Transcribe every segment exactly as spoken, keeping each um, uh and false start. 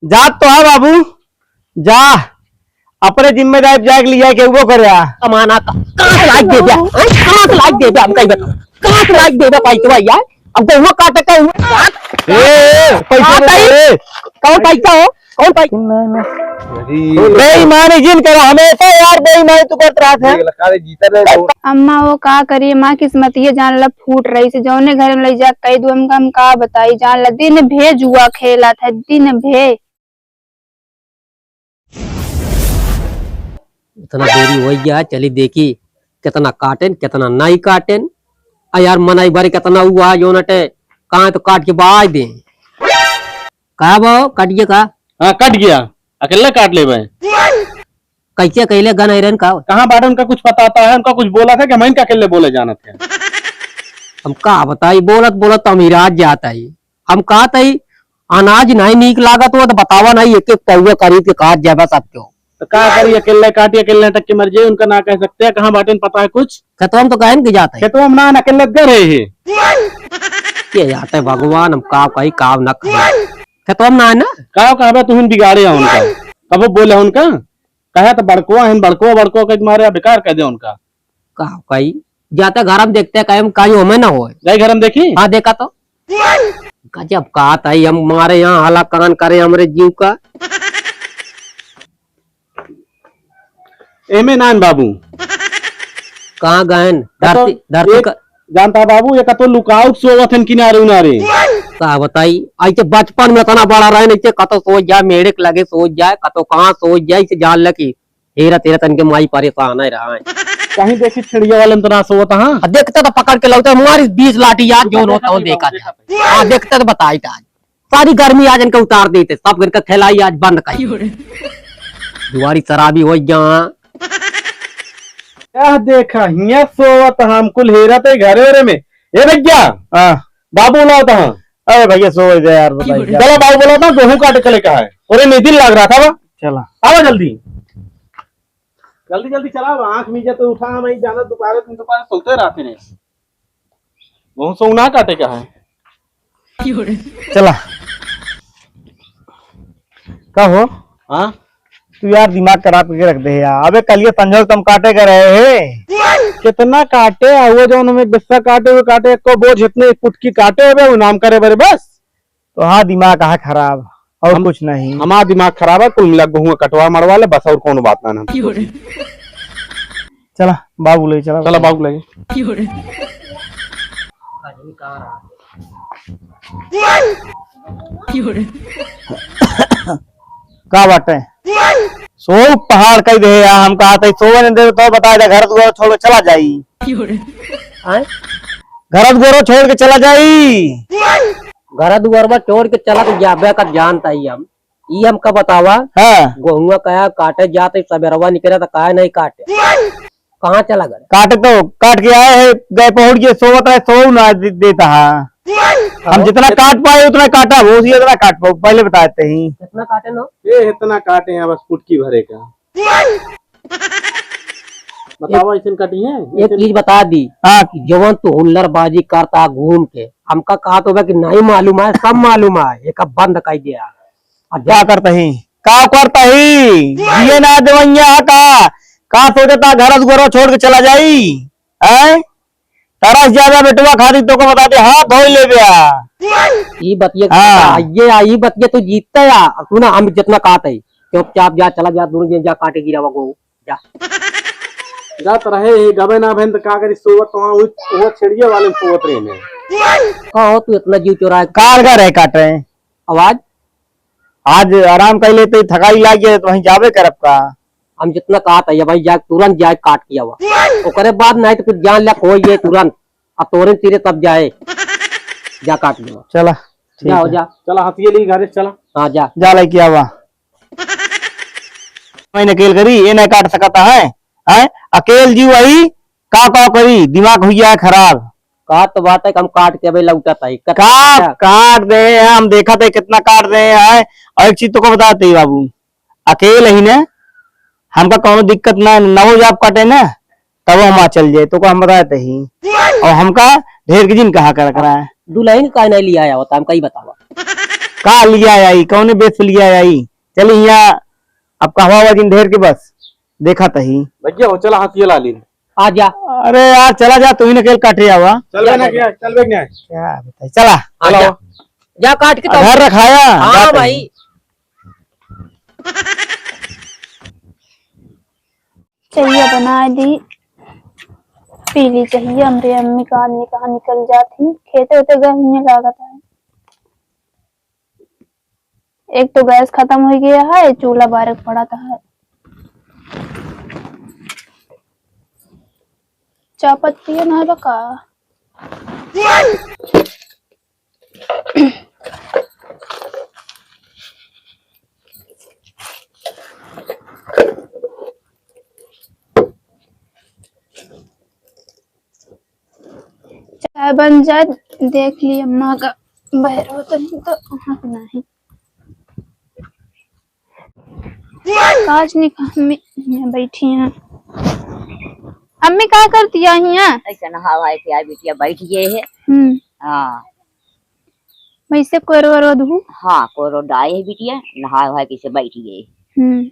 जात तो है बाबू, जा, अपने जिम्मेदारी जाके लिया के वो करे आ। कमाना का, कहाँ से लाइक दे दिया? हैं? कहाँ से लाइक दे दिया? हम कहीं बता, कहाँ से लाइक दे दिया पैसा यार? अब तो हुआ काटे का हुआ। ए, पैसा कहाँ दे, कहीं? ए। कौन पैसा हो? कौन पैसा? नहीं, नहीं। अरे। बेईमानी जिन करो, हमेशा यार बेईमानी तू करत रहत है। ये लगा दे, जीता नहीं वो। अम्मा वो का करी, माँ किस्मत ये जान ला फूट रही से, जौने घर में लई जा कह दू हमका, हम का बताई, जान ला दिन भे जुआ खेला था, दिन भे। इतना देरी हो गया, चली देखी कितना काटेन, कितना नहीं काटेन। आ यार, मनई बारे कितना हुआ, जो नटे, कहाँ तो काट के बाज दे। का बा, कट गया का? हाँ, कट गया, अकेले काट लेबे। कैसे अकेले गन रहन का? कहाँ बाटे, उनका कुछ पता आता है, उनका कुछ बोला था कि हम इनका अकेले बोले जानत है। हम का बताई, बोलत बोलत तो हम इराज जाता ही। हम कहत हई, अनाज नहीं नीक लागत हो तो बतावा नहीं, एक एक पौवा खरीद के काट जाबा सब क्यों। तो का करी, अकेले काटी, अकेले टक के मर जाए, उनका ना कह सकते हैं। कहाँ बाटे पता है कुछ? खेतवा में तो कहन के जात है। खेतवा में ना, अकेले घर है ये। के जात है भगवान, हम का कही, का ना कही। खेतवा में ना है ना? का कहबे तुहिन बिगाड़े है उनका, कबो बोले उनका, कहे तो बड़कुआ है, बड़कुआ, बड़कुआ के मारे बेकार कर दे उनका। का कही, जाते घर में देखते, कहीं, कहीं हमें ना होए। गई घर में देखी? हाँ, देखा तो। गजब का ताई, हम मारे यहाँ हालाकान करे हमरे जीव का। एमे नान बाबू। कहाँ गएन? कतो धरती, धरती एक का जानता बाबू, ये कतो लुकाउट सोवत हन किनारे उनारे। का बताई, ऐसे बचपन में इतना बड़ा रहे, ऐसे कतो सोच जाए, मेड़े के लगे सोच जाए, कतो कहाँ सोच जाए, इसे जान ले कि हेरा तेरा तन के माई परेशान है रहा है। कहीं देखी छेड़िया वाले में तो ना सोवत, हाँ? आ, देखते तो पकड़ के लौटे, मारी बीस लाठी याद जो देखा होता हो, देखा देखा था। हाँ, देखते तो बताई था आज। सारी गर्मी आज इनका उतार देते, सब इनका खिलाई आज बंद कर। दुआरी शराबी हो गया। क्या देखा, हिया सोवत हम कुल हेरा ते घरे ओरे में। ए भैया, हाँ। बाबू बुलावत हाँ। अरे भैया, सो गए यार, बताइए क्या? चला बाबू बुलावत हाँ, गेहूं काटे चले का है। ओरे में दिन लग रहा था बा। चला। आवा जल्दी। जल्दी, जल्दी चला, आँख मीजे तो उठा, हम ही जाना दोपहर, तुम दोपहर सोते रहते हैं। बहुत सोना काटे का है। चला। का हो? हाँ? तू यार दिमाग खराब करके रख दे यार। अबे कल ये संझोग तुम काटे का रहे है। कितना काटे? आ वो जो हमें बिस्सा काटे, वो काटे, एको बोझ इतने पुटकी काटे, अबे वो नाम करे बरे बस। तो हाँ, दिमाग है खराब, और हम, कुछ नहीं। हमारा दिमाग खराब है, कुल मिला गेहूं कटवा मरवा ले बस, और कोनो बात ना है। चला बाबू ले चला। चला बाबू ले। का बाटे? सो पहाड़ कई दे यार, हम कहा था सोवे नहीं दे तो बता दे, घर दुआर छोड़ के चला जाई। आय? घर दुआर छोड़ के चला जाई। घर दुआरवा छोड़ के चला तो जाबे का जानता ही हम। ई हमका बतावा, हाँ। गोहुआ कया काटे जात ही, सबेरवा निकले तो काहे नहीं काटे? कहाँ चला गए? काटे तो काट के आए हैं, गए पहुंच गए, सोवत रहे, सो ना दे-, देता है। हम जितना काट पाए उतना काटा, वो उसी इतना काट पाओ, पहले बताते ही। कितना काटे ना? ये इतना काटे हैं बस फुटकी भरे का। बतावा, ऐसे कटी है? एक चीज बता दी, हाँ। जवन तू हुल्लड़बाजी करता घूम के, हमका कहा तो बा कि नहीं मालूम है, सब मालूम है, एक बंद कर दिया। अब क्या करता ही? का करता ही? जिए ना देवैया का? का सोचता घर दुआर छोड़ के चला जाई? हैं? तरस ज्यादा बेटवा खातिर तोको बता दे, हाथ धोई ले बे आ। ई बतिया हाँ। ये आ, ई बतिया तू जीतता या? सुना, हम जितना कहत है, चुपचाप जा, चला जा, दोनों जन जा काटे गिरावा गो, जा। जात रहे, ये गबे ना भेन त का करी, सोवत तो वहाँ, वो, वो छेड़िया वाले में सोवत रहे ने। हाँ, हो तू इतना जीव चोरा है। कार का रहे काट रहे? आवाज? आज आराम कर लेते, थकाई लाग गया तो वहीं जाबे करब का। हम जितना कहत है, भाई जा, तुरंत जाए काट के आवा। ओकरे बाद नहीं तो फिर जान ले कोई ये तुरंत, आ तोरे सिरे तब जाए, जा काट के आवा। चला, ठीक जाओ, है। जा। चला, हंसिए ली घरे, चला। हाँ, जा। जा लेके आवा। मैं अकेल करी, ये नहीं काट सकता है, हैं? अकेल जी वही, का, का करी, दिमाग हुई है खराब। का तो बात है कि हम काट के अबे लौटत है। का काट दे, हम देखत है कितना काट दे है। और एक चीज तोको बताते ही बाबू, अकेल ही ने, हमका कौनो दिक्कत ना, नवो जाप काटे ना, तब हम आ चल जाए, तोको हम बताते ही। और हमका ढेर के जिन कहा कर करा है। दुल्हन का नहीं लिया आया होता, हम कहीं बतावा। का लिया आई, कौने बेस लिया आई? चली यहाँ, अब कहवा हुआ दिन ढेर के बस, देखा तही। भैया हो, चला हाथ ये ला ली। आ जा। अरे यार, चला जा, तू ही नकेल काटे आवा। चल बे ना, क्या? चल बे ना। क्या बताई, चला। आ जा। जा काट के तो घर रखाया, हाँ जा तही। भाई। चाहिए बनाए दी, पी ली चाहिए। हमरे अम्मी का आदमी कहाँ निकल जात ही, खेते उते गए हुए लागत है। एक तो गैस खत्म हो गया है, चूल्हा बारे पड़ा था है। चाय पत्ती है ना बका। चाय बन जाए, देख ली अम्मा का बहरो तनी तो वहाँ के नहीं। काज नहीं का अम्मी यहाँ बैठी हैं। अम्मी का करती है यहाँ? ऐसे नहा वहा के आ बिटिया बैठ गए है। हम्म। हाँ। वैसे कोरो वरो धू? हाँ, कोरो डाए है बिटिया, नहा वहा के से बैठ गए। हम्म।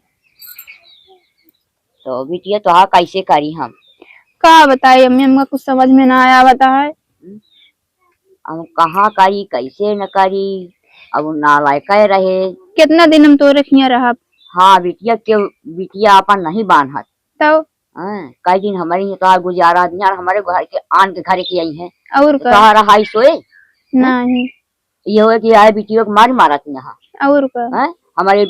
तो बिटिया, तो हाँ, कैसे करी हम? का बताई अम्मी, हमका कुछ समझ में ना आया, बताए। हम कहाँ करी, कैसे न करी, अब उ नालायक रहे। कितना दिन हम तोरे खिया रहब? हाँ बिटिया, के बिटिया आपन नहीं बान्हत। तब? हाँ, कई दिन हमारे ही तो गुजारा दिया, हमारे घर के आन के घरे के आई है। और का? कहाँ रहाई सोए? नहीं। ये होए कि आए बिटियो के मारी मारत यहाँ। और का? हैं? हमारे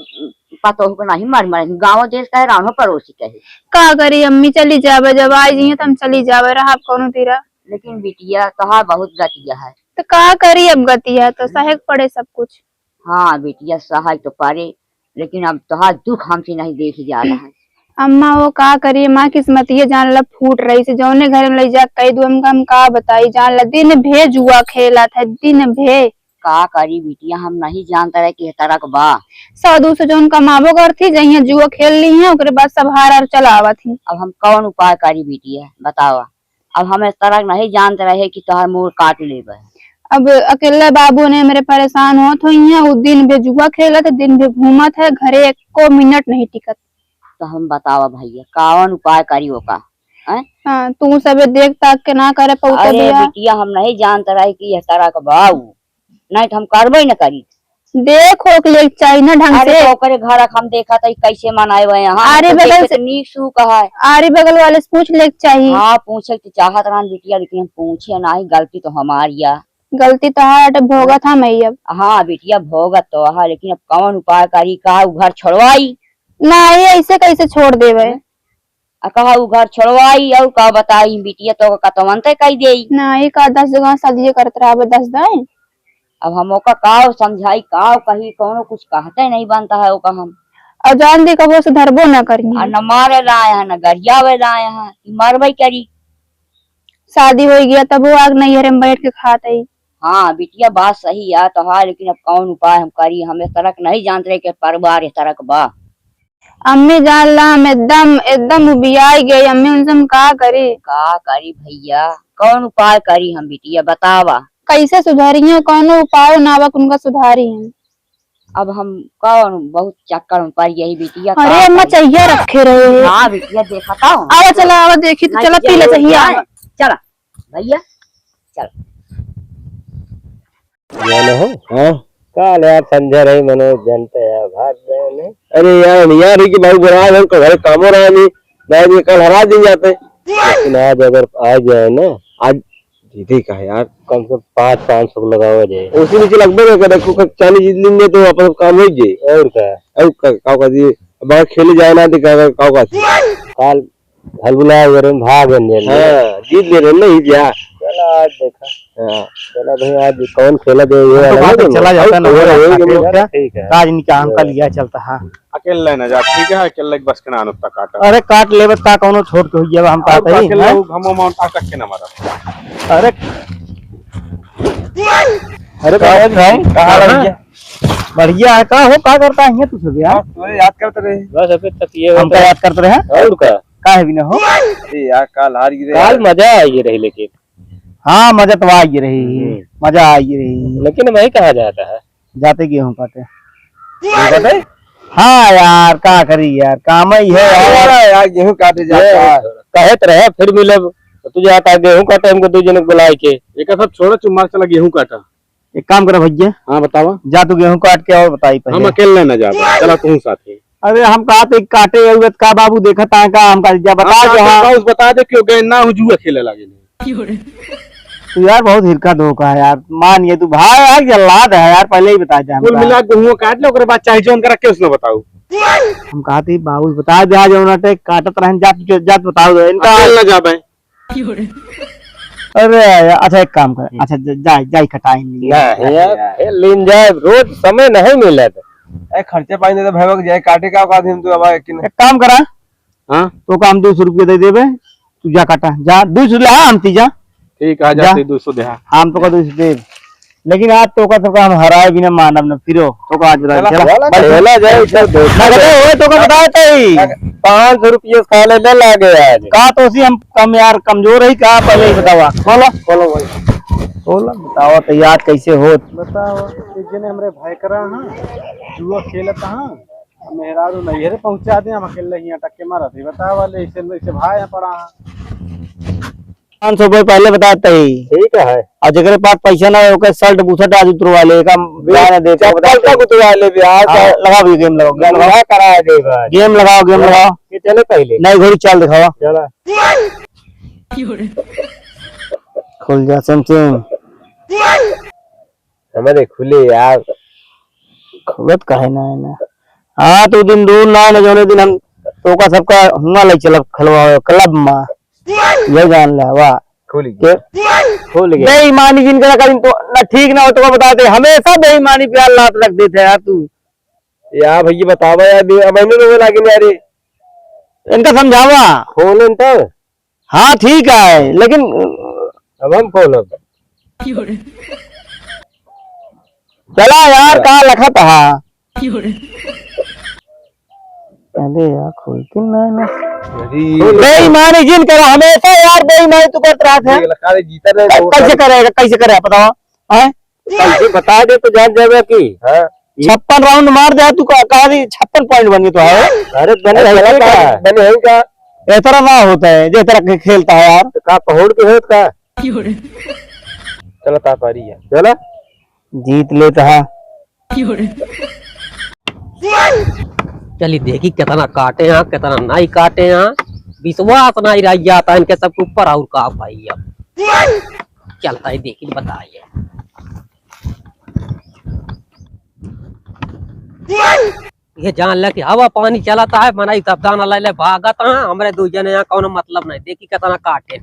पतोहू को नहीं मारी मारत, गाँव देश का है, रानो पड़ोसी का है। का करी अम्मी, चली जावे, जब आई जइहे तो हम चली जावे, रहब कौनो तीरा। लेकिन बिटिया तोहार बहुत गतिया है। तो का करी अब, गतिया तो सहे के पड़े सब कुछ। हाँ बिटिया, सहे तो पड़े, लेकिन अब तोहार दुख हमसे नहीं देखी जा रहा है। अम्मा, वो का करी, माँ किस्मतिये जान ला फूट रही से, जौने घर में लई जा कई दू, हम, हम का बताई, जान ला दिन भे जुआ खेलत है, दिन भे। का करी बिटिया, हम नहीं जानत रहे कि एह तरह के बा। सौ दू सौ जौन कमाबो करती, जहिया जुआ खेल ली है, ओकरे बाद सब हार हार चला आवत ही। अब हम कौन उपाय करी बिटिया, बतावा। अब हम एह तरह के नहीं जानत रहे कि तोहार मूड़ काट लेबे। अब अकेले बाबू ने मेरे परेशान होत होई हैं, उ दिन भे जुआ खेलत है, दिन भे घूमत है, घरे एको मिनट नहीं टिकत। तो हम बतावा भैया, कौन उपाय करी ओका, हैं? हाँ, तू सबे देख ताक के ना करे पउते अरे बिया। बिटिया, हम नहीं जानत रहे कि एह तरह के बा उ, नहीं तो हम करबे न करी। देख ओक ले चाही ना ढंग अरे से। तो ओकरे घर हम देखा त कैसे मनाए हुए हैं, हम आरे तो बगल देखे से, तो नीक सूख है। आरे बगल वाले से पूछ ले चाही। हाँ, पूछे के चाहत रहन बिटिया, लेकिन हम पूछे नाही, गलती तो हमारी है। गलती तो है, अटे भोगत हम ही अब। हाँ बिटिया, भोगत तो है, लेकिन अब कौन उपाय करी, का उ घर छोड़वाई? नाही, ऐसे कैसे छोड़ देवे? हैं? आ कहा उ घर छोड़वाई, और का बताई बिटिया, तो कतवन तय कई देई। नाही, का दस जगह सदिये करत रहबे, दस दाई। अब हम ओका का समझाई, का कही, कौनो कुछ कहते नहीं बनता है ओका हम। और जान दे, कबो सुधरबो ना करी। आ न मारे लाए हैं, न गरियावे लाए हैं, कि मरबे करी। शादी हो गया, तब वो आग नैहरे में बैठ के खात है। हाँ बिटिया, बात सही है तो है, लेकिन अब कौन उपाय हम करी, हम इस तरह के नहीं जानते कि परिवार इस तरह के बा। अम्मी जान ला, हम एकदम, एकदम उबियाई गई। अम्मी, उनसे हम का करी? का करी भैया, कौन उपाय करी हम बिटिया, बतावा। कैसे सुधारी हैं? कौनो उपाय ना बा, उनका सुधारी हैं। अब हम कौन, बहुत चक्कर में पड़ गई बिटिया, अरे का अम्मा, करी? चाहिए रखे रहे। हाँ बिटिया, देखा था। आवा चला, आवा देखी तो नहीं चला, तो पी ले चाहिए। चला भैया, चला। जाने हो? हाँ? काल यार संझा रही मनोज, जानते हैं, भाग गए ने। अरे यार, यार ही कि भाई बुरा है, उनको घर कामो रहा नहीं, मैं भी कल हरा दिन जाते। लेकिन आज अगर आ जाए ना, आज जीते का है यार, कम से कम पाँच, पाँच सौ को लगावा जाए। उसी नीचे लगबे ना करे, कुछ चालीस जीत लेंगे तो अपन काम हो जाए। और का? और का, का, का जी, अब खेले जाए ना, दिखा का, का, का। काल हलबुला वगैरह में भाग है, ले ले। हाँ, जीत ले रहे ना, जीत जा। चला आज देखा। हाँ। चला भाई, आज कौन खेला दे, ये हम तो वाला बात ना चला जाता ना, और और और और और ठीक है। काज निकाह हमका हाँ। लिया चलता है। अकेले ना जा, ठीक है, अकेले बस के ना अनुत्ता काटा। अरे काट लेबत का, कौनो छोड़ के हुई है, हम और काटे ही, अकेले हैं? वो घमो मौन आ तक के ना मारा। अरे। अरे का भाई, भाई, कहाँ हाँ। लग गया? बढ़िया है, का हो, का करता है तू सब यार? बस तोरे याद करते रहे। बस अबे तक ये हमका होता है। याद करते रहे? और का? काहे भी ना हो? ए यार, काल हार गिरे काल यार। मजा आई रही लेकिन। हाँ, मजा तो आई रही। हम्म। मजा आई रही। लेकिन भाई कहा जाता है? जाते गेहूं काटे। गेहूं काटे? हाँ यार, का करी यार, काम ही है यार। अरे यार, गेहूं काटे जाता है। कहे त रहे फिर मिलब, तो तू जाता गेहूं काटे, हमको दू जने बुलाए के। एक सब छोड़ा, चुम्मा चला गेहूं काटा। एक काम करा भैया। हाँ, बतावा। जा तू गेहूं काट के और बताई पहले। हम अकेले ना जाबे, चला तू साथे। अरे हम कहा थे काटे अउबे त का बाबू देखत है का, हम कहा जा बता हम दे, कहा हाँ। बस बता दे क्यों गए ना हो जुआ खेले लागे। तू यार बहुत हिरका धोखा है यार, मान ये तू भाई यार जल्लाद है यार, पहले ही बता दे कुल हमका। मिला गेहूं काट ले, ओकरे बाद चाहे जौन करा के उसने बताऊ। हम कहा थे बाबू बता दे, आज जौन अटे काटत रहन जात, जात बताओ दे इनका। अकेले ना जाबे। अरे यार, अच्छा एक काम कर, हम्म। अच्छा ज-, जाए, जाए कटाई नहीं। नहीं यार, ये लीन जाए, रोज समय नहीं मिलत। ए, खर्चे पानी दे दे भाई, जाए काटे का औकात हम तू अब आए कि नहीं? एक काम करा, हाँ? तो का हम दो सौ रुपये दे देबे, तू जा काटा, जा, दो सौ ले, हाँ, हम ती जा। ठीक है, जा। जाते दो सौ दे, हाँ। हम तो का दो सौ दे। लेकिन आज तोका सबका हम हराए बिना मानब न फिरो। तोका आज बता चला, चला। चला, चला जाए, चल, दो सौ ना, दे। ओए, तोका बताए तई। पाँच सौ रुपये साले ले लागे आज। का तो सी हम कम यार, कमजोर ही का, पहले ही बतावा। बोलो, बोलो भाई। बोलो, बतावा तो याद कैसे होत। बतावा, एक जने हमरे भाई करा हाँ, जुआ खेलत हाँ, मेहरारू नैहरे पहुंचा दे, हम अकेले हियां टक्के मारत ही। बतावा ले, ऐसे, ऐसे भाई हैं पड़ा हाँ। पाँच सौ रुपये पहले बताते ही। ठीक है। और जेकरे पास पैसा ना हो, ओके शर्ट बुशर्ट आज उतरवा ले, का बे-, जाने दे, चप्पल बता तक उतरवा ले बे, आज हाँ, का लगाओ भी गेम लगाओ, गेम लगाओ। क्या करा दे भाई? गेम लगाओ, गेम चला, लगाओ। ये चले पहले। नहीं, घोड़ी चाल दिखाओ। चला। खुल जा, सेम, सेम। हमारे खुले यार। खुलत काहे ना है ना? हाँ, तो दिन दूर ना है ना, जौने दिन हम तोका सबका हुआ ले चलब खेलवावे क्लब में। ये जान ले, वाह। खुल गया। के? खुल गया। बेईमानी जिन करा कहीं तो ना ठीक ना हो तो बता दे, हमेशा बेईमानी पे लात रख देते यार तू। यार भैया बतावा यार, बे-, अब मैंने रोवे लागे ना रे। इनका समझावा। खोल इनका। हाँ, ठीक है, लेकिन अब हम खोलब। चला यार, का लखत हा? अरे यार, खोलती ना, ना। अरे। बेईमानी जिन करा, हमेशा यार बेईमानी तू करत रहत है। ये लखा रे जीता नहीं, कैसे करेगा, कैसे करेगा, बताओ? हैं? कैसे बता दे तो जान जावे कि हाँ। छप्पन राउंड मार दे तू, का, का दी छप्पन पॉइंट बन गए तो है। अरे बने अरे है चला का? का? बने है का? ए तरह ना होता है, जे तरह के खेलता है यार। तो का पहुड़ के होत का? चला ता पारी है। चला। जीत लेता है। चली देखी कितना काटे हैं, कितना नहीं काटे हैं। विश्वास नहीं रह जाता इनके सबके ऊपर और का भाई अब। चलता है देखी बताइए। ये जान ले कि हवा पानी चलता है, मनई सब दाना ले ले भागत हैं, हमरे दू जने यहाँ कौनो मतलब नहीं। देखी कितना काटे।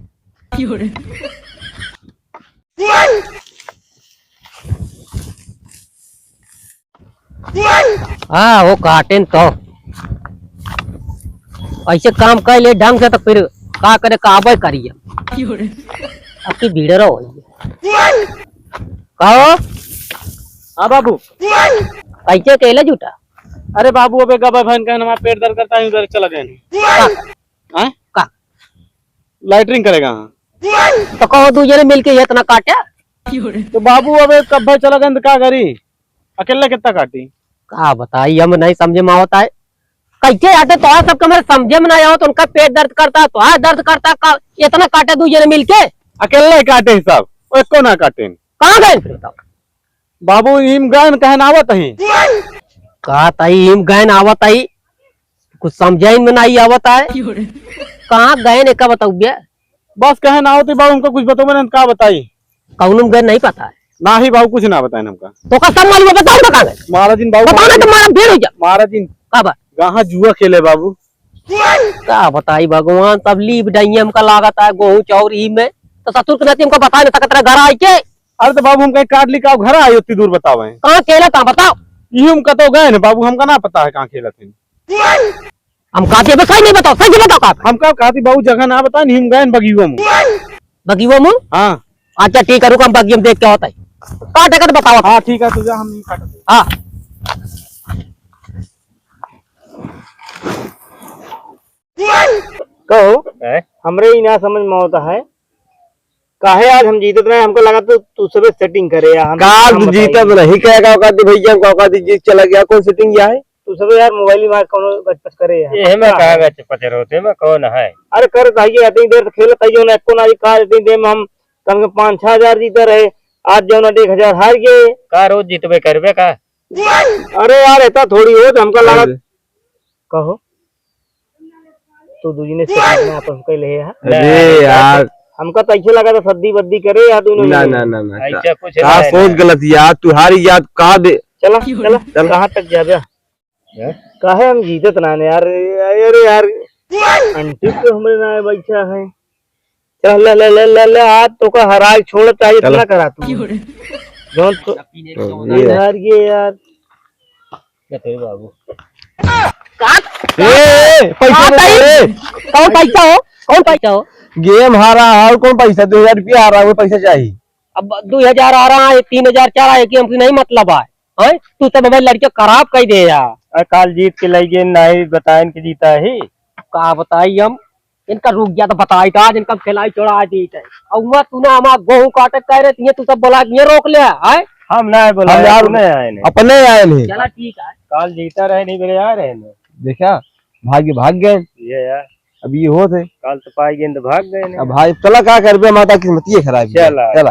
हाँ, वो काटेन तो। ऐसे काम कर ले ढंग से तो फिर का करे, काबे करिए। अब की भीड़ रहो। का हो? हाँ बाबू। कैसे अकेले जुटा? अरे बाबू, अबे गबे भैन कहन हमारा पेट दर्द करता है, उधर चला गए। का? हैं? का? लैट्रिन करेगा हाँ। तो कहो दू जने मिलके ये इतना काटे? तो बाबू अबे कब भाई चला गए तो का करी? अकेले कितना काटी? का बताई, हम नहीं समझे में आवत है। कैसे आते तो सब कमरे समझे में नहीं आवत, उनका पेट दर्द करता, तो हाथ दर्द करता, का इतना काटे दू जने मिलके? अकेले काटे सब, वो एको ना काटे। कहाँ गए फिर तब? बाबू, ईम गैन कहन आवत ही। का ताई ईम गैन आवत ही? कुछ समझे में नहीं आवत है। कहाँ गैन एका बताऊ बे? बस कहन आवत ही बाबू, हमको कुछ बताओ, मैंने का बताई? कौन में गैन नहीं पता है? ना ही बाबू, कुछ ना बताए हमका। तो का सब मालूम है, बताओ ना कहाँ गए? महाराजिन बाबू, बताओ ना, महाराजिन। तो मालूम फिर हो जा। महाराजिन। का बा? कहाँ जुआ खेले बाबू? का बताई भगवान, सब लीप डाइए हमका लागत है गोहूं चाउर ई में। तो ससुर के नाती हमका बता नहीं सकत रहे घर आए के। अरे तो बाबू हम कहीं काट ली का घर आए उतनी दूर बतावे। कहाँ खेला था बताओ। ई हम कतो गए न बाबू, हमका ना पता है कहाँ खेलत है। हम कहते बे सही नहीं बताओ, सही बताओ का। हम का कहती बाबू जगह ना बताए, नहीं हम गए न बगियो में। बगियो में? हाँ। अच्छा ठीक है, रुक हम बगियो में देख के होता है। काटे का तो बताओ। हाँ ठीक है, तू जा, हम नहीं काटते। हाँ। कहो, हैं? हमरे ही ना समझ में होता है, काहे आज हम जीतत रहे, हमका लगा तू, तू सबे setting करे यार, हम, काल हम तू बताइए। जीतत नहीं, कहे का औकात भैया, हमका औकात जीत चला गया, कौन setting किया है? तू सबे यार mobile में कौनो गचपच करे यार। एह में कहाँ गचपच होते, में कौन है? अरे करत है ये, इतनी देर से खेलत है, जो ना एको ना जी, काल इतनी देर में हम कम से कम पाँच छह हजार जीते रहे, आज जो ना एक हजार हार गए। का रोज जीतबे करबे का? अरे यार, ऐसा थोड़ी हो, तो हमका लगा। अरे। कहो, तू दू जने से अपने आपस में कह ले है। अरे यार। हमका तो ऐसे लगा था सद्दी बद्दी करे यार दोनों ना, जने। ना, ना, ना, ऐसा का, कुछ का नहीं सोच है। गलत यार, तू हारी यार, का दे। चला, चला, चला। कहाँ तक जाबे? हैं? काहे हम जीतत ना यार, अरे यार, अंटी तो हमरे ना बैठा है। चल, ले, ले, ले, ले, ले, आज तोका हराए छोड़त, आज चलो। इतना करा तू। जौन तो, हाँ, ये है। हार गए यार। क्या तेरे बाबू? का? ए, ए, पैसा का दे, भाई? ए। कौन पैसा हो? कौन पैसा हो? Game हारा है, और कौन पैसा? दो हजार रुपया हारा है, वो पैसा चाहिए। अब दो हजार आ रहा है, तीन हजार चाह रहा है कि हमसे नहीं मतलब है, हैं? तू सब हमारे लड़के खराब कर दे यार। अरे काल जीत के लई गए, नहीं बताएन कि जीता ही। का बताई हम? इनका रुक गया तो बताई था, आज इनका खिलाई छोड़ा दी थे। और वहाँ तू ना हमारा गेहूं काटे कह रहे, ये तू सब बोला कि ये रोक ले, हैं? हम ना बोला हम यार, यार, तू नहीं आए नहीं। अपने आए नहीं। चला ठीक है। काल जीता रहे, नहीं मेरे आ रहे हैं। देखा, भाग, भाग गए। ये यार। अब ये होत है। काल तो पाई गेंद भाग गए ने। अब भाई, चला का करबे, हमारा किस्मतिये खराब है। चला। चला।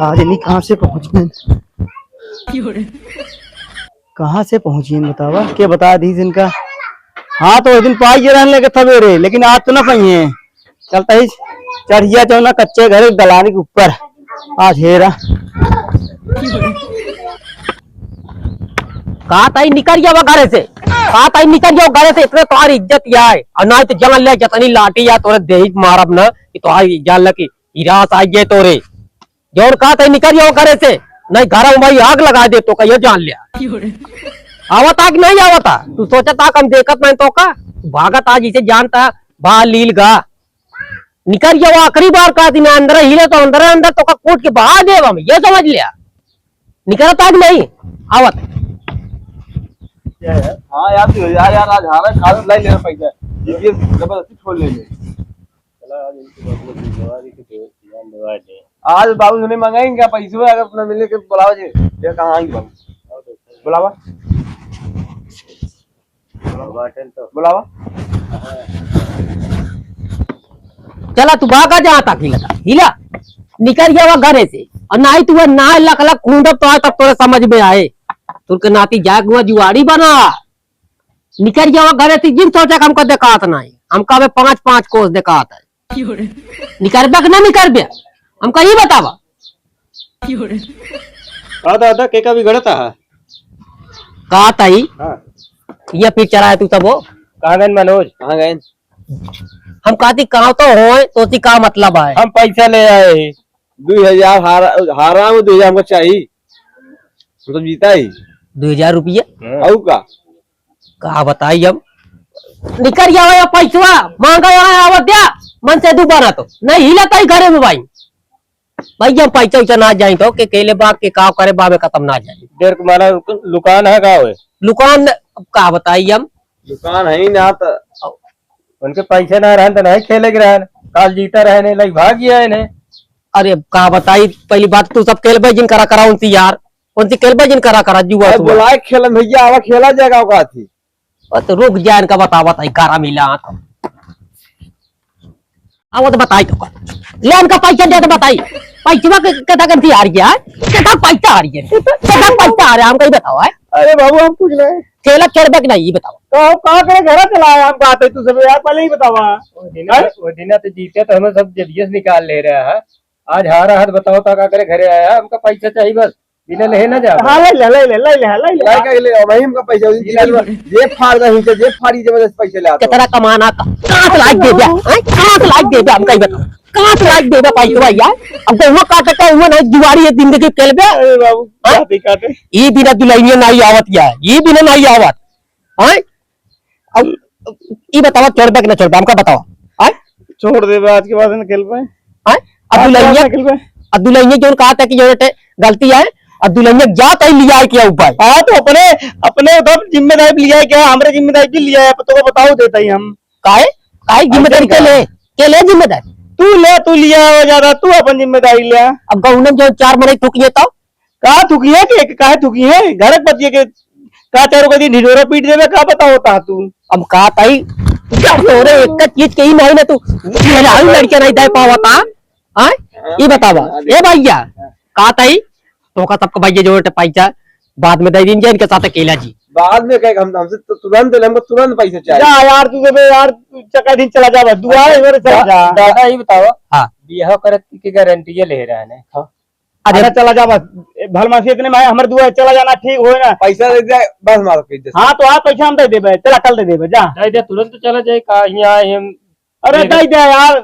आज नहीं कहाँ से पहुँच गए। कहाँ से पहुँच गए बतावा, के बता दी इनका। हाँ, तो उस दिन पाई गए रहने के सवेरे, लेकिन आज तो ना पाई हैं। चलता ही चढ़िया जो ना कच्चे घर एक दलानी के ऊपर। आज हेरा। का ताई निकल जावा घरे से, का ताई निकल जाओ घरे से, इतने तुम्हारी इज्जत या है, और ना तो जान ले जतनी लाठी या तोरे देही मारब ना कि तुम्हारी जान ले कि हिरास आ गए तोरे। जौन का ताई निकल जाओ घरे से, नहीं घर में भाई आग लगा दे तो कहियो जान लिया। आवता कि नहीं आवता? तू सोचता कि हम देखत नहीं तो का? तू भागत आज इसे जानता, बा लील गा। निकल जाओ, आखिरी बार का दिन अंदर हिले तो अंदर, अंदर तो का कूट के बहा देब हम, ये समझ लिया। निकलता कि नहीं? आवत। हाँ यार, तू यार, यार, आज हारा, खा ले, ले ले पैसा। ये, ये जबरदस्ती छोड़ ले ले। चला, आज इनकी बात में जिम्मेवारी के दे, ध्यान देवा दे। आज बाबू से नहीं मंगाएंगे क्या पैसे? अगर अपना मिले के बुलाओ जी। ये कहाँ आएंगे बाबू? बुलावा। बाटन तो। बुलावा। चला तू भागा जहाँ तक हिला था। हिला। निकल जावा घरे से। और ना ही तू ना लख लख खूंदब तो आज तक तोरे समझ में आए। तुरके नाती जाए हुआ जुआड़ी बना। निकल जावा घरे से, जिन सोचा कि हमका देखात नहीं। हमका अबे पाँच पाँच कोस देखात है। निकलबे कि ना निकलबे? हमका ही बतावा। का दादा, के का बिगड़ता है? का ताई? हाँ। ये फिर चला है तू तब हो? कहाँ गए मनोज? कहाँ गए? हम कहती कहाँ तो होए, तो ती का मतलब है? हम पैसा ले आए। दो हजार हारा, हारा में दो हजार हमको चाहिए। हम तो जीता ही। दो हजार रुपया? हाँ। और का? का बताई अब? निकल जाओ या पैसवा, मांगा यहाँ आवत या, मन से दुबारा तो। नहीं हिलता ही घरे में भाई। भाई, हम पैसा वैसा ना जाई तो के केले बा, के का करे बा में खत्म ना जाई। देर के मारा लुक-, लुकान है का होए? लुकान अब का बताई हम? लुकान है ही ना तो। उनके पैसे ना रहन तो नहीं खेले के रहन। काल जीता रहे ने, लई भाग गया है ने। अरे का बताई, पहली बात तू सब खेलबे जिन करा करा उनसे यार। उनसे खेलबे जिन करा करा जुआ अरे तुआ। बुलाए खेलन भैया, आवा खेला जाएगा ओका थी। बस रुक जा, इनका बतावत है, गारा मिला हाथ। अब वो तो बताई तो कर। ले इनका पैसा दे तो बताई। पैसवा के, के तक हार गया है? के तक पैसा हार गया? के तक पैसा हार गया? हमका ही बताओ है। अरे बाबू, हम कुछ नहीं। खेला खेलबे कि नहीं, ये बताओ। तो हम कहाँ करे, घर चला आया, हम कहते तू सब यार, पहले ही बतावा। वो दिन, हैं? वो दिन तो जीते तो हमें सब जदियस निकाल ले रहा है। आज हारा हाथ बताओ, का, का करे घरे आया, हमका पैसा चाहिए बस। बिना लेहे ना जाओ। हाँ, ले ले, ले ले, ले ले, ले ले। लाई का ले, वही हमका पैसा, उसी बिना दिन में जेब फाड़ दा, नीचे जेब फाड़ी, जबरदस्त पैसे ले आता। कितना कमाना का? कहाँ से लाइक दे दिया? हैं? कहाँ से लाइक दे दिया? हमका ही बताओ। कहाँ से लाइक दे दिया पैसा यार? हमको वो काटे का, वो नहीं जुआरी है जिंदगी के लिए। अरे बाबू, हाँ? काटे, काटे। ये बिना दुल्हनिया नहीं आवत यार, ये बिना नहीं आवत। हैं? अब ई बतावा, छोड़बे कि ना छोड़बे, हमका बतावा। आय? छोड़ देबे, आज के बाद ना खेलबे। आय? अब आज के बाद दुल्हनिया, ना खेलबे। अब दुल्हनिया जौन कहा था कि जौन टे गलती है, अब दुल्हनिया जात है लिया है क्या ऊपर? हाँ, तो अपने, अपने उधर जिम्मेदारी लिया है क्या? हमरे जिम्मेदारी भी लिया है, तो को बताओ देता ही हम। काहे? आई जिम्मेदारी के ले, के ले जिम्मेदारी? तू ले, तू लिया हो ज्यादा, तू अपन जिम्मेदारी ले। अब गौनम जो चार मनई थूकिए तो? का थूकिए के, काहे थूकिए? घर के पतिए के का चारों का दिन ढिढोरा पीट देबे, का बताओ ता तू? अब का ताई, का तोरे एक चीज के ही नहीं ना तू, मेहरारू लड़के नहीं दे पावता, हाँ? ई बतावा, ए भैया, का ताई, तोका सबका भैया जो टे पैसा बाद में दे दीन जा, इनके साथ अकेला जी। बाद में कहे हम, हमसे तो तुरंत ले, हमको तुरंत पैसा चाहिए। जा यार, तू देबे यार, तू चक्का दिन चला जा, बस दुआ है, इधर चला जा। दादा, ई बतावा, हाँ। बियाह करत की गारंटी ले रहा है ना? हाँ। अरे अरे चला जा बस, ए, भलमासी इतने में है, हमर दुआ है, चला जाना, ठीक होए ना। पैसा दे दे, बस मार के दे। हाँ, तो आप पैसा हम दे देबे, चला कल दे देबे, जा। दे दे, तुरंत चला जाए, का यहाँ हम अरे दे दे। दे दे यार।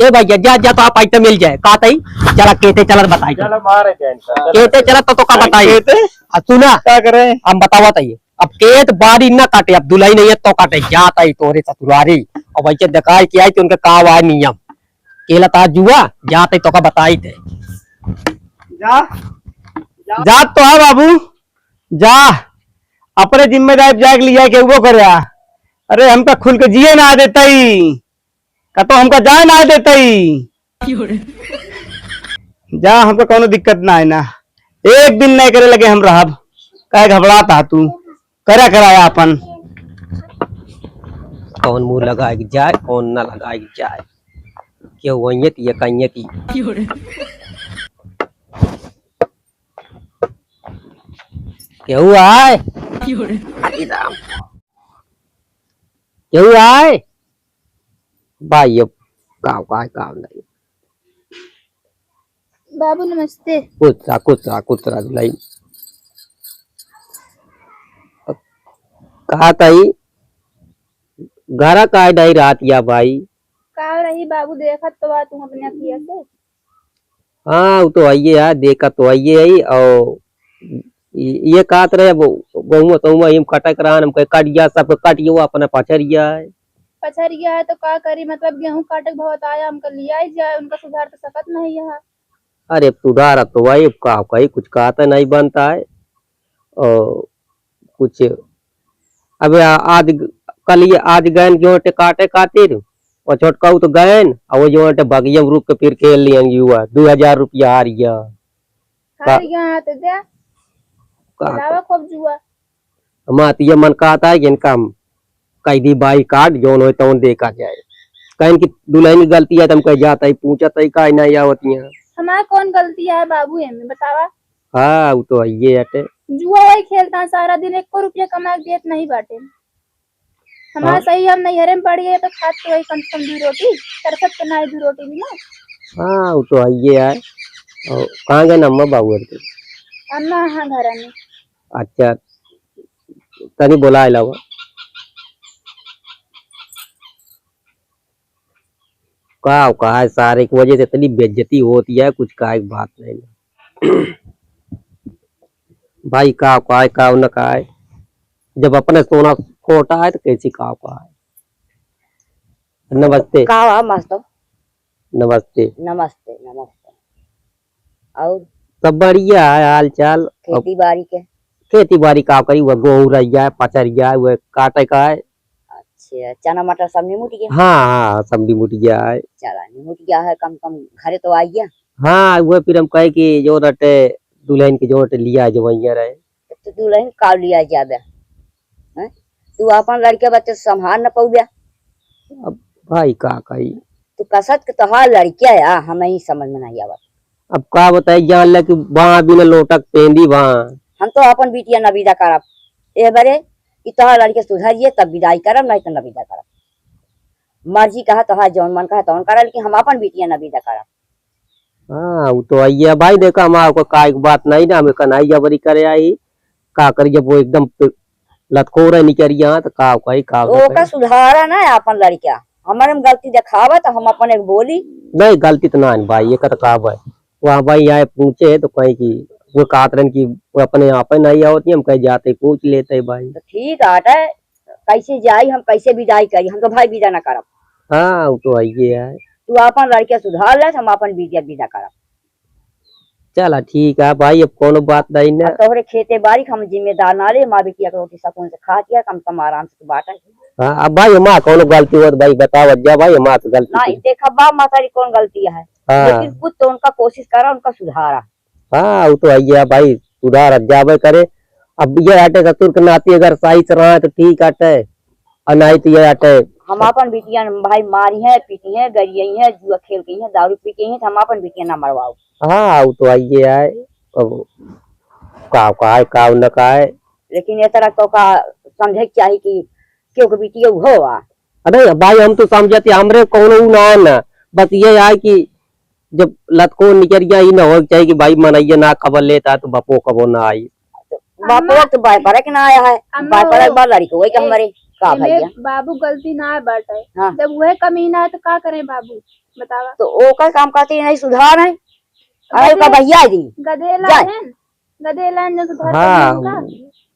ए भैया, जा, जा, तो आप पैसा मिल जाए, का ताई? चला, केते चला बताई तो। चला, मारे के इनका। केते चला तो, तो का बताई? केते? आ, सुना। का करे? हम बतावा ताई। अब केत बारी ना काटे, अब दुलही नहीं है तो काटे, जा ताई तोरे ससुरारी। अब वैसे दिखाई कि आई तो उनका का हुआ नियम। केला ता जुआ, जा ताई तो का बताई ते। जा, जा। जा तो है बाबू, जा। अपने जिम्मेदारी जाए के लिए जाए के वो करे। अरे हमका खुल के जिए ना देता ही। का तो हमका जाए ना देतई। जा, हमका कौनो दिक्कत ना है ना, एक दिन नहीं करे लगे हम रहब। काहे घबरात हा तू? करा कराया अपन। कौन मुंह लगाए के जाए, कौन ना लगाए के जाए। केहू अइये ती, एक अइये ती। केहू आए? अरे राम। केहू आए? भाई, अब काम का है, काम नहीं। बाबू, नमस्ते। खुश रहा, खुश रहा, खुश रहा, दुलही। कहा ताई, घरा का है नहीं रात या भाई? का रही बाबू, देखत तो बा तू अपने अखिया से। हाँ, वो तो आइए यार, देखा तो आइए आई। और ये, ये कहत रहे, अब गहुआ सहुआ हम कटक रहन, हम कहे, "कट गया, सब कट गया, वो अपना पछरिया है।" पछरिया है तो का करी, मतलब गेहूं काटे के बहुत आया, हमका लिया ही जाए, उनका सुधार तो सकत नहीं है। अरे, अब सुधार तो भाई, अब का कही, कुछ कहता नहीं बनता है। और कुछ अब आ-, आज ग-, कल ये आज गयन गेहूं टे काटे खातिर, और छोटका उ तो गयन, और वो जो टे बगिया में रुक के फिर खेल लियन युवा, दो हजार रुपया हार गया। हार गया तो दे। का लावा खूब जुआ। हमार तो ये मन कहता है कि इनका हम कह दी बाइकाट, जौन होए तौन देखा जाए। कहन कि दुलही की गलती है, तो हम कह जाता है, पूछा तो का नहीं आवत यहाँ। हमार कौन गलती है बाबू, एमे बतावा? हाँ, उ तो हइये हटे। जुआ वही खेलता है सारा दिन, एको रुपया कमा के देत नहीं बाटे। हमार हाँ। सही हम नैहरे में पड़ी है तो खात तो वही कम से कम दो रोटी, तरसत तो ना है दो रोटी भी ना। हाँ, उ तो हइये है। और कहाँ गए अम्मा बाबू के? अम्मा हाँ घर में। अच्छा, तनी बोला लावा। का, का है सारे की वजह से इतनी बेइज्जती होती है, कुछ कहे की बात नहीं। भाई का, का है, का न का है, जब अपने सोना खोटा है तो कैसी का, का है। नमस्ते। का हुआ मास्टर? नमस्ते। नमस्ते, नमस्ते। और? सब बढ़िया है हाल चाल। खेती बाड़ी के? खेती बाड़ी का करी, वह गोहूँ रह गया है, पचर गया है, वह काटे का है। अच्छा, चना मटर सब निमुट गया? हाँ, हाँ, सब निमुट गया है। चला, निमुट गया है, कम कम घरे तो आ गया। हाँ, वह फिर हम कहे कि जो रटे दुलहिन के जो रटे लिया जो वहीं रहे। तो दुलहिन का लिया जाबे? हैं? तू अपन लड़के बच्चे संभाल न पउबे। अब भाई का कही? तू कसत के तोहार लड़किया है, हमें ही समझ में नहीं आवत। अब का बताई, जान ले कि बाँ बिना लोटक पेंदी बाँ। हम तो अपन बिटिया न विदा करब। ए बरे कि तोहार लड़के सुधरिए तब विदाई करब, नहीं तो न विदा करब। मर्जी कहा तोहार, जौन मन कहा तौन करब, लेकिन हम अपन बिटिया न विदा करब। हाँ, उ तो आइए भाई, देखा, हम आपको काय की बात नहीं ना, हमें कन्हैया बरी करे आई, का करी, जब वो एकदम पे-, लतखोर है निकरिया, तो का कही, का तो ओका बताई? सुधारा ना अपन लड़का, हमारे में गलती दिखावा तो हम अपने बोली। नहीं, गलती तो ना है भाई, ये का तो का भाई, वहाँ भाई यहाँ पूछे तो कहीं की, वो कहत रहन कि वो अपने आप ही नहीं आवत, हम कहीं जाते पूछ लेते भाई। तो ठीक आटे, कैसे जाई, हम कैसे विदाई करी, हम तो भाई विदा ना करब। हाँ, वो तो आइए है। तू अपन लड़का सुधार ले, हम अपन बिटिया विदा करब। चला ठीक है भाई, अब कौनो बात नहीं ना। अब तोहरे खेते बारी हम जिम्मेदार ना ले, माँ बेटी एक रोटी सकून से खा किया, कम से कम आराम से बाटे। हाँ, अब भाई हमार कौनो गलती होत भाई, बतावा जा भाई, हमार तो गलती नहीं, थी। देखा बाप महतारी कौन गलती है, हाँ। लेकिन कुछ तो उनका कोशिश करा, उनका सुधारा। हाँ, वो तो है भाई, सुधार जाबे करे। अब ये आटे ससुर के नाती अगर सही से रहा तो ठीक आटे, और नहीं तो ये आटे। हम अपन बिटिया भाई मारी है, पीटी है, गरियाई है, जुआ खेल गई है, दारू पी गई है, तो हम अपन बिटिया ना मरवाओ। हाँ, वो तो आइए आए, अब का, का है, का न का है। लेकिन ये तरह तो का समझे के चाही कि क्यों के बिटिया हो आ। अरे भाई, हम तो समझते, हमरे कौनो ऊ ना है ना, बस ये है कि जब लतको निकरिया, ई ना हो के चाही कि भाई मनैया ना खबर लेता तो बापो कबो ना आई। बापो अम्मा, तो बाय परक ना आया है, अम्मा बाय परक हो, बा लड़को वही ए, हमरे का एमे भैया? बाबू गलती ना है बाटे। हाँ। जब वह कमी ना है तो का करें बाबू, बतावा। तो ओकर काम करते नहीं सुधार है। अरे गदेल-, का भैया जी, गदेला जाए। है, गदेला है, जैसे घर हाँ, का नहीं होगा।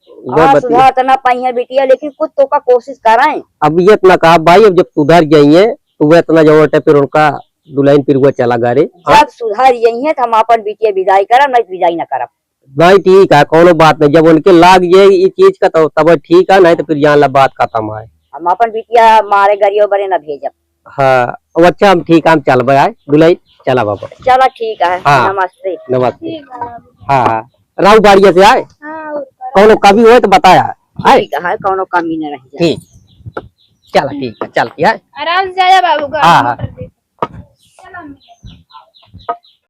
वो हाँ, बतिया। सुधार तो ना पाई है बिटिया, लेकिन कुछ तो का कोशिश कराएं। अब ये इतना कहा भाई, अब जब सुधर जाइए तो वह इतना जरूरत है, फिर उनका दुल्हन फिर वो चला घरे। जब सुधर जाइए तो हम अपन बिटिया विदाई करब, नहीं तो विदाई ना करब। नहीं, ठीक है, कौनो बात नहीं। जब उनके लाग जाए ये चीज का, तो तब ठीक है, नहीं तो फिर जान ला बात खत्म है। हम अपन बिटिया मारे गरियो बरे न भेजब। हाँ, अब अच्छा, हम ठीक है, हम चलबे आए, दुलई, चला बाबा। चला ठीक है, हाँ, नमस्ते। नमस्ते। ठीक है। हाँ, हाँ, राहु बाड़िया से आए, हाँ, और कौनो कमी होए तो बताया, आए? ठीक है, कौनो कमी न रह जाए। ठीक, चला ठीक है, चलती है। आराम से जाया बाबू, गाड़ी हाँ, हाँ। मोटर दे। चला,